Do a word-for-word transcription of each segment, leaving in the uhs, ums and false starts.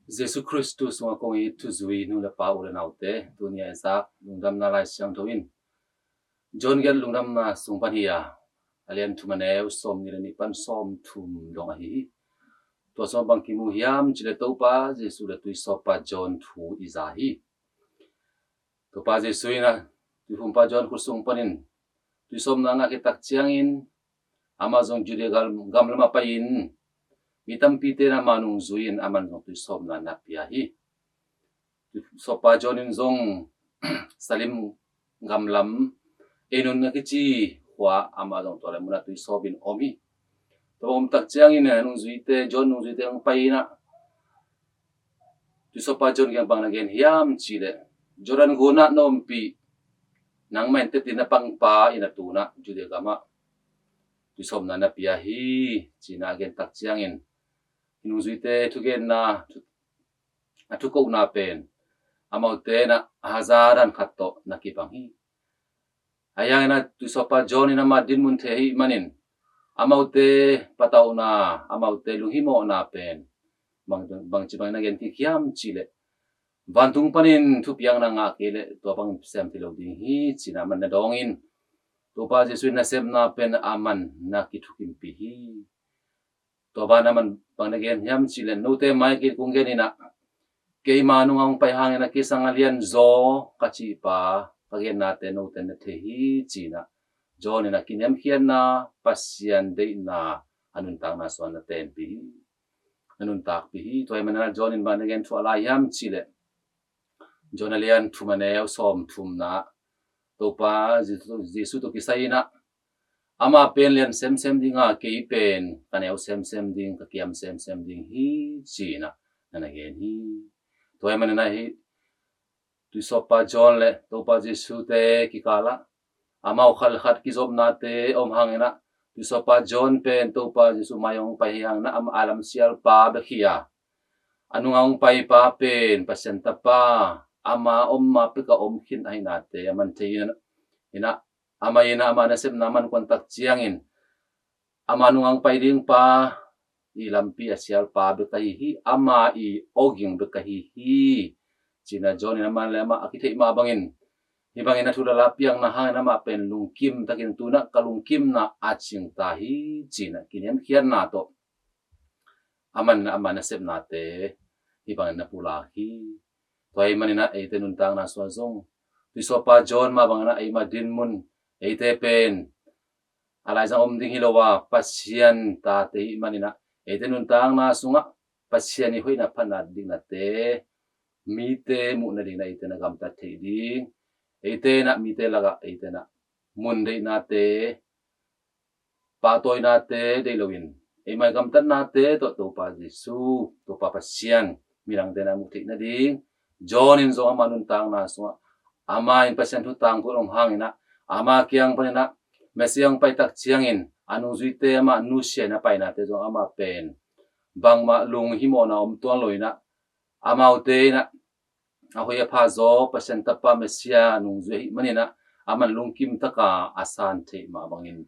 Jesu Khrist thu sungah kong it thuzui nu le pa, u le naute, tuni a i zak Lungdamna Lai Siangtho in John gelh Lungdamna sung pan hi a, a lian thum, a neu sawmnih le nih pan sawmthum dong ahi hi. Tua sungah bang kimu hiam cih leh Topa Jesu le tuisawppa John thu i za hi. Topa Jesu in a, tuiphumpa John khut sung panin tuisawpna ngah khit tak ciangin amah zong Judea gam, gamlam ah pai-in mi tampite in amah nungzui-in amah zong tuisawpna na pia hi. Tuisawppa John in zong Salim gamlam, Aenon a kici khua, amah zong tua lai munah tuisawpin om hi. Tua bang om tak ciangin a nungzuite, John nungzuite hong pai-in a, tuisawppa John kiang bang na gen hiam cih leh, Jordan gun ah na ompih, nangmah in tetin na pangpa in a tu-in a Judea gam ah tuisawpna na pia hi, ci-in a gen tak ciangin, nungzuite thugenna, thu, a thukohna pen amaute in a haza dan khat tawh na kibang hi. Ahi hangin a tuisawppa John in amah dinmun thei ahih manin amaute patauhna, amaute lunghimawhna pen bang, bangci bangin na gen kik hiam cih leh, vantung panin thupiakna ngah kei leh tua bangin sem thei lo ding hi, ci-in a aman na dawngin, Topa Jesu in nasepna pen aman na kithukimpih hi. Tua banah aman bang na gen hiam cih leh, note mai-ah kei kong gen in a, keima nungah hong pai hangin a kei sang a lianzaw ka cihpa, ka gennate note na thei hi, ci-in a John in a kiniamkhiatna, Pasian deihna a nuntakna sungah na tenpih hi, na nuntakpih hi. Tua ahih manin a John in bang na gen thuah lai hiam cih leh, John a lian thum, a neu sawmthumna, Topa Jesu, Jesu tawh kisai in a, amah pen lian semsem ding a, kei pen ka neu semsem ding, ka kiam semsem ding hi, ci-in a na na gen hi. Tua ahih manin a hih tuisawppa John le Topa Jesu-te kikal ah amau khat le khat kizopnate om hangin a, tuisawppa John pen Topa Jesu mai-ah hong pai hi hangin a, amah a lam sialpa bek hi a, a nungah hong paipa pen Pasian Tapa, ama om ma pek a om khin ahihnate aman thei in a, amah in a, ama nasepna aman kuan tak ciangin, ama nungah hong pai dingpa i lampi a sialpa bek ahi hi, ama i awging bek ahi hi, ci-in a John in amah le amah a kitheih mah bangin, hih bangin a thu le la piakna hangin amah pen lungkim takin, tu-in a ka lungkimna a cingta hi, ci-in a kiniamkhiatna tawh aman, ama nasepnate hih bangin na pulak hi. Tua ahih manin a eite nuntakna sungah zong tuisawppa John mah bangin a eima dinmun, eite pen a laizang om ding hi lo a, Pasian tate ahih manin a, eite nuntakna sungah Pasian i hoihna phatna diknate mite muh nadingin a eite na gamtat theih ding, eite in a mite lakah eite in a mun deihnate, pahtawinate deih loin, eima i gamtatnate tawh Topa Jesu, Topa Pasian midangte na muh theih nading, John in zong ama nuntakna sungah, ama in Pasian thu tangko om hangin a, ama kiang panin a Messiah hong pai tak ciangin a nungzuite amah nusia in a painate zong amah pen bangmah lunghimawhna om tuan lo in a, amaute in a, a hoih a pha zaw Pasian Tapa Messiah nungzui ahih manin a, aman lungkim taka a san theih mah bangin,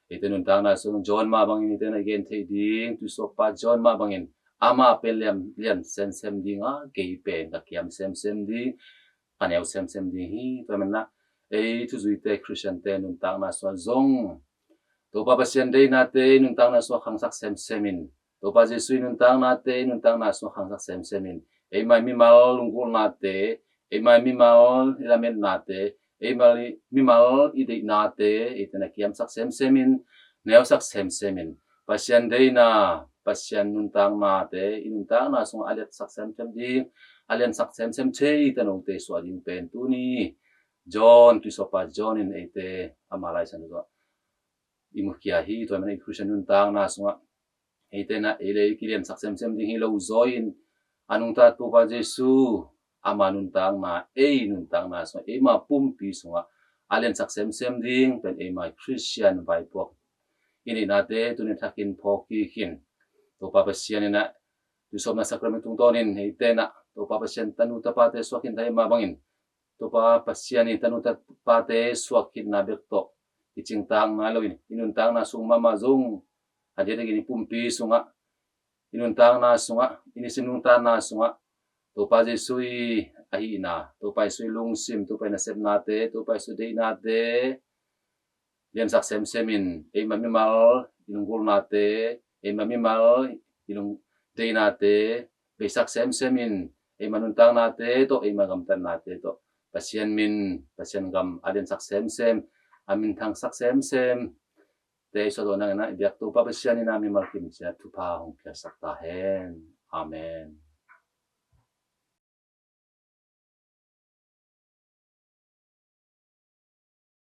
eite nuntakna sung John mah bangin eite na i gen theih ding, tuisawppa John mah bangin, amah pen lian, lian semsem ding a, kei pen ka kiam semsem ding, ka neu semsem ding hi. Tua ahih manin a ei thuzuite, Khristiante nuntakna sungah zong Topa Pasian deihnate i nuntakna sungah khangsak semsem in, Topa Jesu i nuntaknate i nuntakna sungah khangsak semsem in, eima i mimal lunggulhnate, eima i mimal i lametnate, eima i mimal i deihnate eite na kiamsak semsem in, neusak semsem in, Pasian deihna, Pasian nuntaknate i nuntakna sungah a liansak semsem ding, a liansak semsem thei tanote suah ding pen tuni John, tuisawppa John in eite ama laisan sungah i mukhia hi. Tua ahih manin i Khristian nuntakna sungah eite in a ei le ei kiliansak semsem ding hi lo zaw in, a nungta Topa Jesu ama nuntakna, ei nuntakna sungah, eima pumpi sungah a liansak semsem ding pen eima Khristian vaipuak i neihnate tuni thakin phawk kik in, Topa Pasian in a tuisawpna sakrament tungtawnin eite in a Topa Pasian tanu tapate suak khin thei mah bangin, Topa Pasian in tanu tapate suak khinna bek tawh i cingtak nai loin, i nuntakna sung mahmah zong, a diakdiakin i pumpi sungah, i nuntakna sungah, i nisim nuntakna sungah Topa Jesuh i ahihna, Topa Jesuh i lungsim, Topa i nasepnate, Topa Jesuh i deihnate liansak semsem in eima mimal i lunggulhnate, eima mimal i lung deihnate beisak semsem in eima nuntaknate tawh, eima gamtatnate tawh Pasian min, Pasian gam a liansak semsem, a minthangsak semsem te i sawt awh nangin ah i biak Topa Pasian in ah mimal kim ciat thupha hong piaksak ta hen. Amen.